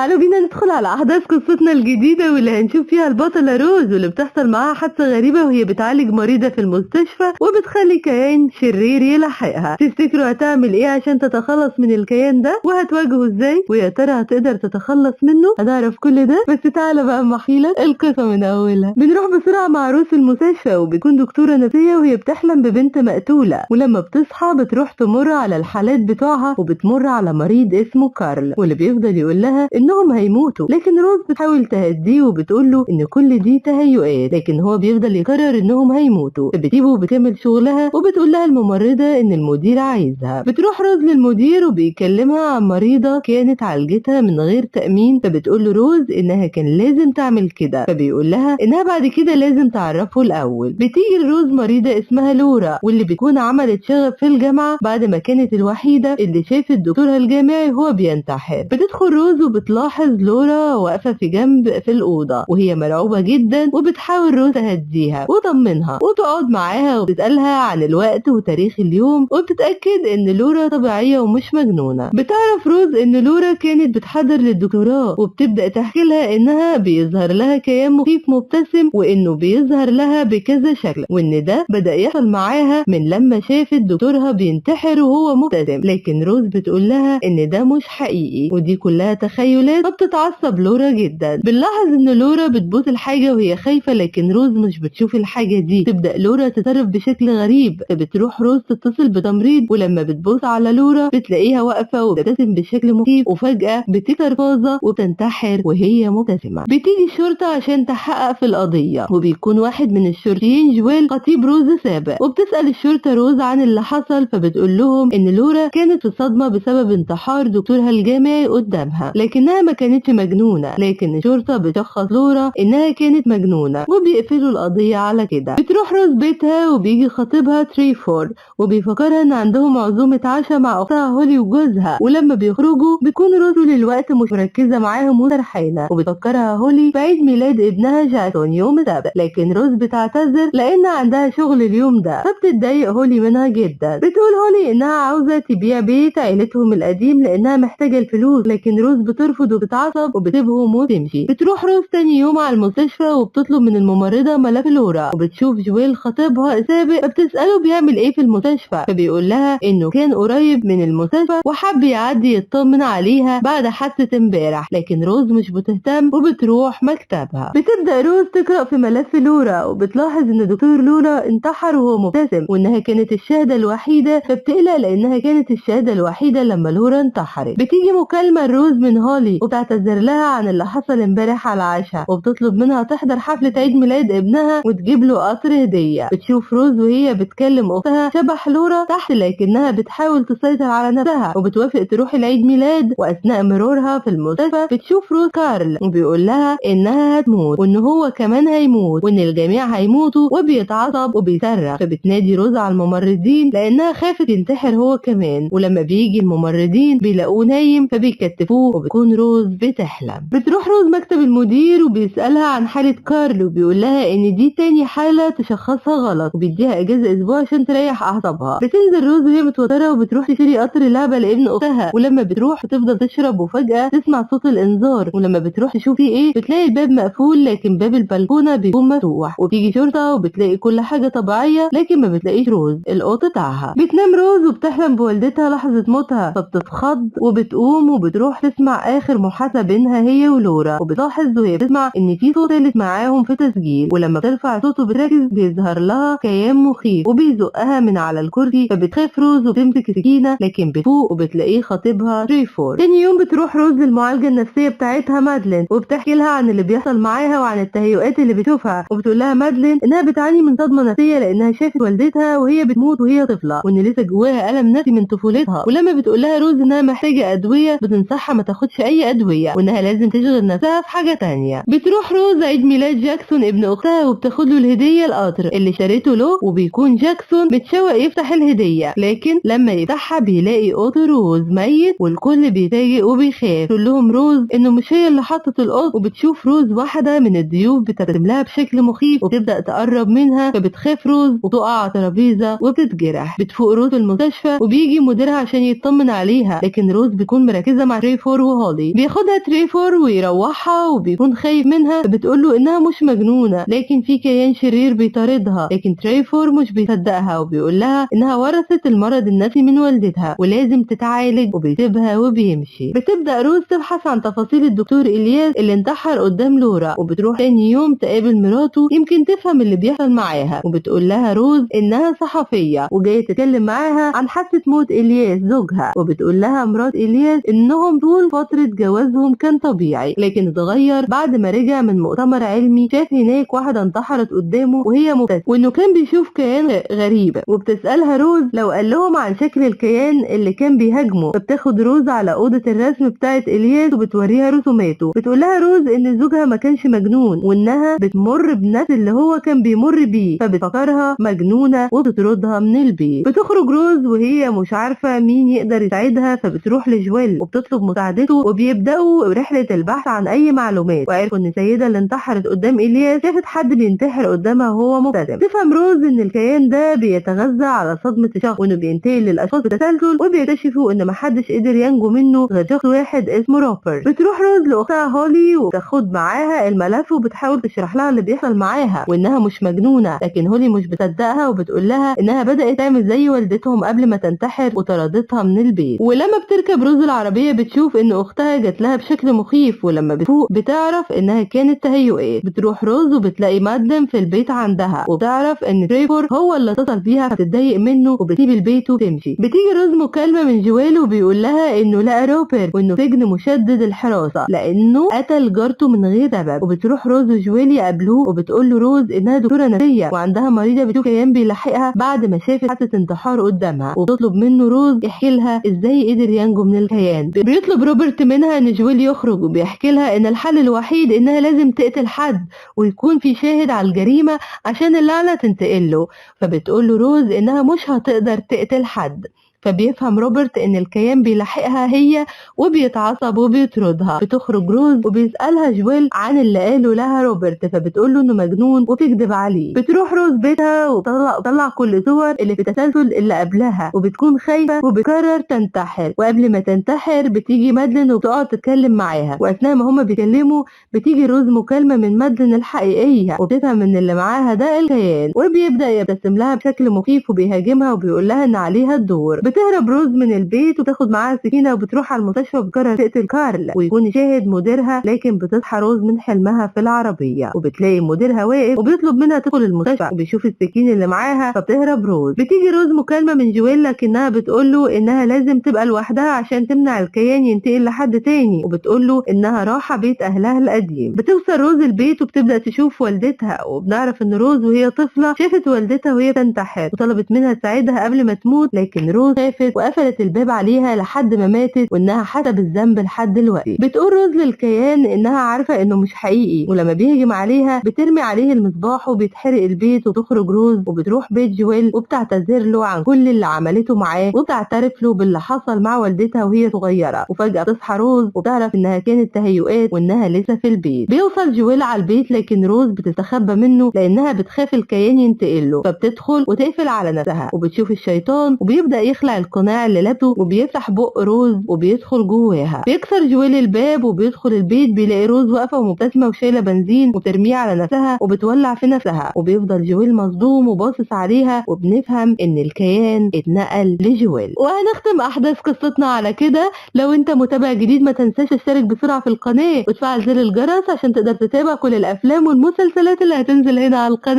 تعالوا بينا ندخل على احداث قصتنا الجديدة واللي هنشوف فيها البطلة روز واللي بتحصل معاها حادثه غريبة وهي بتعالج مريضه في المستشفى وبتخلي كيان شرير يلحقها. تفتكروا هتعمل ايه عشان تتخلص من الكيان ده وهتواجهه ازاي، ويا ترى هتقدر تتخلص منه؟ هنعرف كل ده، بس تعالى بقى اما احكي لك القصة من اولها. بنروح بسرعة مع روز المستشفى وبتكون دكتورة نفسية وهي بتحلم ببنت مقتوله، ولما بتصحى بتروح تمر على الحالات بتوعها وبتمر على مريض اسمه كارل واللي بيفضل يقول لها انهم هيموتوا، لكن روز بتحاول تهديه وبتقول له ان كل دي تهيؤات، لكن هو بيفضل يكرر انهم هيموتوا. بتسيبه وبتكمل شغلها وبتقول لها الممرضة ان المدير عايزها. بتروح روز للمدير وبيكلمها عن مريضه كانت عالجتها من غير تامين، فبتقول له روز انها كان لازم تعمل كده، فبيقول لها انها بعد كده لازم تعرفه الاول. بتيجي لروز مريضه اسمها لورا واللي بتكون عملت شغب في الجامعة بعد ما كانت الوحيدة اللي شافت دكتورها الجامعي هو بينتحر. بتدخل روز وبتلاحظ لورا واقفة في جنب في الاوضة وهي مرعوبه جدا، وبتحاول روز تهديها وتطمنها وتقعد معاها وبتسالها عن الوقت وتاريخ اليوم، وبتتاكد ان لورا طبيعية ومش مجنونة. بتعرف روز ان لورا كانت بتحضر للدكتوراه، وبتبدا تحكي لها انها بيظهر لها كيان مخيف مبتسم وانه بيظهر لها بكذا شكل، وان ده بدا يحصل معاها من لما شافت دكتورها بينتحر وهو مبتسم، لكن روز بتقول لها ان ده مش حقيقي ودي كلها تخيلات. فبتتعصب لورا جدا. بنلاحظ ان لورا بتبوس الحاجة وهي خايفة، لكن روز مش بتشوف الحاجة دي. تبدا لورا تتصرف بشكل غريب، فبتروح روز تتصل بتمريض، ولما بتبص على لورا بتلاقيها واقفة وبتبتسم بشكل مخيف، وفجاة بتكسر فازة وبتنتحر وهي مبتسمة. بتيجي الشرطة عشان تحقق في القضية، وبيكون واحد من الشرطيين جويل خطيب روز السابق، وبتسال الشرطة روز عن اللي حصل، فبتقول لهم ان لورا كانت في صدمة بسبب انتحار دكتورها الجامعي قدامها، لكنها ما كانتش مجنونة، لكن الشرطة بتشخص لورا انها كانت مجنونة وبيقفلوا القضية على كده. بتروح روز بيتها وبيجي خطيبها تريفور وبيفكرها ان عندهم عزومة عشاء مع اختها هولي وجوزها، ولما بيخرجوا بتكون روز طول الوقت مش مركزه معاهم وسرحانه، وبتفكرها هولي بعيد ميلاد ابنها جاكسون يوم السبت، لكن روز بتعتذر لان عندها شغل اليوم ده، فبتتضايق هولي منها جدا. بتقول هولي انها عاوزه تبيع بيت عيلتهم القديم لانها محتاجه الفلوس، لكن روز بترفض وبتعصب وبتسيبهم وتمشي. بتروح روز تاني يوم على المستشفى وبتطلب من الممرضة ملف لورا، وبتشوف جويل خطيبها السابق فبتساله بيعمل ايه في المستشفى، فبيقول لها انه كان قريب من المستشفى وحب يعدي يطمن عليها بعد حادثه امبارح، لكن روز مش بتهتم وبتروح مكتبها. بتبدا روز تقرا في ملف لورا وبتلاحظ ان دكتور لورا انتحر وهو مبتسم، وانها كانت الشهادة الوحيدة، فبتقلق لانها كانت الشهادة الوحيدة لما لورا انتحرت. بتيجي مكالمة روز من هولي وبتعتذر لها عن اللي حصل امبارح على العشاء، وبتطلب منها تحضر حفلة عيد ميلاد ابنها وتجيب له قطر هديه. بتشوف روز وهي بتكلم اختها شبح لورا تحت، لكنها بتحاول تسيطر على نفسها وبتوافق تروح العيد ميلاد. واثناء مرورها في المستشفى بتشوف روز كارل وبيقول لها انها هتموت وان هو كمان هيموت وان الجميع هيموتوا، وبيتعصب وبيصرخ. فبتنادي روز على الممرضين لانها خافت ينتحر هو كمان، ولما بيجي الممرضين بيلاقوه نايم فبيكتفوه وبتكون روز بتحلم. بتروح روز مكتب المدير وبيسألها عن حالة كارل وبيقول لها ان دي تاني حالة تشخصها غلط، وبيديها اجازة اسبوع عشان تريح اعصابها. بتنزل روز وهي متوترة وبتروح تشتري قطر لعبة لابن اختها، ولما بتروح بتفضل تشرب وفجأة تسمع صوت الانذار، ولما بتروح تشوف فيه ايه بتلاقي الباب مقفول لكن باب البلكونة بيكون مفتوح، وبتيجي شرطة وبتلاقي كل حاجة طبيعية لكن ما بتلاقيش روز القط بتاعها. بتنام روز وبتحلم بوالدتها لحظة موتها، فبتتخض وبتقوم وبتروح تسمع اخر محادثة بينها هي ولورا، وبتلاحظ وهي بتسمع ان في صوت ثالث معاهم في تسجيل، ولما بترفع صوته بتركز بيظهر لها كيان مخيف وبيزقها من على الكرسي، فبتخاف روز وبتمسك سكينة لكن بتفوق وبتلاقيه خطيبها تريفور. تاني يوم بتروح روز للمعالجة النفسية بتاعتها مادلين وبتحكي لها عن اللي بيحصل معاها وعن التهيؤات اللي بتشوفها، وبتقول لها مادلين انها بتعاني من صدمة نفسية لانها شافت والدتها وهي بتموت وهي طفلة، وان لسه جواها ألم نفسي من طفولتها. ولما بتقول لها روز انها محتاجة أدوية بتنصحها ما تاخدش أي أدوية وانها لازم تشغل نفسها في حاجة تانية. بتروح روز عيد ميلاد جاكسون ابن اختها وبتاخد له الهدية القطر اللي اشتريته له، وبيكون جاكسون متشوق يفتح الهدية، لكن لما يفتحها بيلاقي قط روز ميت والكل بيتفاجئ وبيخاف. تقول لهم روز انه مش هي اللي حطت القط، وبتشوف روز واحدة من الضيوف بتبتسم لها بشكل مخيف وبتبدأ تقرب منها، فبتخاف روز وتقع على ترابيزة وبتتجرح. بتفوق روز في المستشفى وبيجي مديرها عشان يطمن عليها، لكن روز بتكون مركزة مع تريفور وهولي. بياخدها تريفور ويروحها وبيكون خايف منها، بتقوله انها مش مجنونة لكن في كيان شرير بيطاردها، لكن تريفور مش بيصدقها وبيقول لها انها ورثت المرض النفسي من والدتها ولازم تتعالج، وبيسيبها وبيمشي. بتبدأ روز تبحث عن تفاصيل الدكتور الياس اللي انتحر قدام لورا، وبتروح تاني يوم تقابل مراته يمكن تفهم اللي بيحصل معاها، وبتقول لها روز انها صحفية وجاية تتكلم معاها عن حادثة موت الياس زوجها، وبتقول لها مرات الياس انهم طول فترة جوازهم كان طبيعي لكن اتغير بعد ما رجع من مؤتمر علمي شاف هناك واحدة انتحرت قدامه وهي مبتسمة، وانه كان بيشوف كيان غريب. وبتسألها روز لو قال لهم عن شكل الكيان اللي كان بيهاجمه، فبتاخد روز على أوضة الرسم بتاعت الياس وبتوريها رسوماته. بتقول لها روز ان زوجها ما كانش مجنون وانها بتمر بنفس اللي هو كان بيمر بيه، فبتفكرها مجنونة وبتطردها من البيت. بتخرج روز وهي مش عارفة مين يقدر يساعدها، فبتروح لجويل وبتطلب مساعدته، وبيبدأوا رحلة البحث عن أي معلومات، وعرفوا إن السيدة اللي انتحرت قدام إلياس شافت حد بينتحر قدامها وهو مبتسم. تفهم روز إن الكيان ده بيتغذى على صدمة الشخص وإنه بينتقل للأشخاص بتسلسل، وبيكتشفوا إن محدش قدر ينجو منه غير شخص واحد اسمه روبرت. بتروح روز لأختها هولي وبتاخد معاها الملف وبتحاول تشرح لها اللي بيحصل معاها وإنها مش مجنونة، لكن هولي مش بتصدقها وبتقول لها إنها بدأت تعمل زي والدتهم قبل ما تنتحر وطردتها من البيت. ولما بتركب روز العربية بتشوف إن أختها جات لها بشكل مخيف، ولما بتفوق بتعرف إنها كانت تهيؤات. بتروح روز وبتلاقي مادلين في البيت عندها، وبتعرف إن تريفور هو اللي اتصل بيها فبتتضايق منه وبتسيب البيت وتمشي. بتيجي روز مكالمة من جويل وبيقول لها إنه لقى روبرت وإنه سجن مشدد الحراسة لأنه قتل جارته من غير سبب. وبتروح روز وجويل يقابلوه وبتقول له روز إنها دكتورة نفسية وعندها مريضة بتشوف كيان بيلاحقها بعد ما شافت حادثة انتحار قدامها، وبتطلب منه روز يحكي لها ازاي قدر ينجو من الكيان. بيطلب روبرت منها ان جويل يخرج، وبيحكي لها ان الحل الوحيد انها لازم تقتل حد ويكون في شاهد على الجريمة عشان اللعنة تنتقل له، فبتقول له روز انها مش هتقدر تقتل حد. فبيفهم روبرت ان الكيان بيلاحقها هي وبيتعصب وبيطردها. بتخرج روز وبيسألها جويل عن اللي قاله لها روبرت، فبتقول له انه مجنون وبتكذب عليه. بتروح روز بيتها وبتطلع كل صور اللي في التسلسل اللي قبلها، وبتكون خايفة وبتقرر تنتحر. وقبل ما تنتحر بتيجي مادلين وبتقعد تتكلم معاها، واثناء ما هما بيتكلموا بتيجي روز مكالمة من مادلين الحقيقية، وبتفهم ان اللي معاها ده الكيان، وبيبدأ يبتسم لها بشكل مخيف وبيهاجمها وبيقول لها ان عليها الدور. بتهرب روز من البيت وتاخد معاها سكينة وبتروح على المستشفى وبتقرر تقتل كارل ويكون شاهد مديرها، لكن بتصحى روز من حلمها في العربية وبتلاقي مديرها واقف وبيطلب منها تدخل المستشفى وبيشوف السكين اللي معاها، فبتهرب روز. بتيجي روز مكالمة من جويل لكنها بتقول له انها لازم تبقى لوحدها عشان تمنع الكيان ينتقل لحد تاني، وبتقول له انها راحة بيت اهلها القديم. بتوصل روز البيت وبتبدأ تشوف والدتها، وبنعرف ان روز وهي طفلة شافت والدتها وهي تنتحر وطلبت منها تساعدها قبل ما تموت، لكن روز خافت وقفلت الباب عليها لحد ما ماتت وانها حاسه بالذنب لحد دلوقتي. بتقول روز للكيان انها عارفه انه مش حقيقي، ولما بيهجم عليها بترمي عليه المصباح وبيتحرق البيت. وتخرج روز وبتروح بيت جويل وبتعتذر له عن كل اللي عملته معاه وبتعترف له باللي حصل مع والدتها وهي صغيرة. وفجاة بتصحى روز وبتعرف انها كانت تهيؤات وانها لسه في البيت. بيوصل جويل على البيت لكن روز بتستخبى منه لانها بتخاف الكيان ينتقل له، فبتدخل وتقفل على نفسها وبتشوف الشيطان وبيبدا يخلع القناع اللي لابسه وبيفتح بق روز وبيدخل جواها. بيكسر جويل الباب وبيدخل البيت، بيلاقي روز واقفة ومبتسمه وشايله بنزين وبترميه على نفسها وبتولع في نفسها، وبيفضل جويل مصدوم وباصص عليها، وبنفهم ان الكيان اتنقل لجويل. وهنختم احداث قصتنا على كده. لو انت متابع جديد ما تنساش تشترك بسرعة في القناة وتفعل زر الجرس عشان تقدر تتابع كل الافلام والمسلسلات اللي هتنزل هنا على القناة.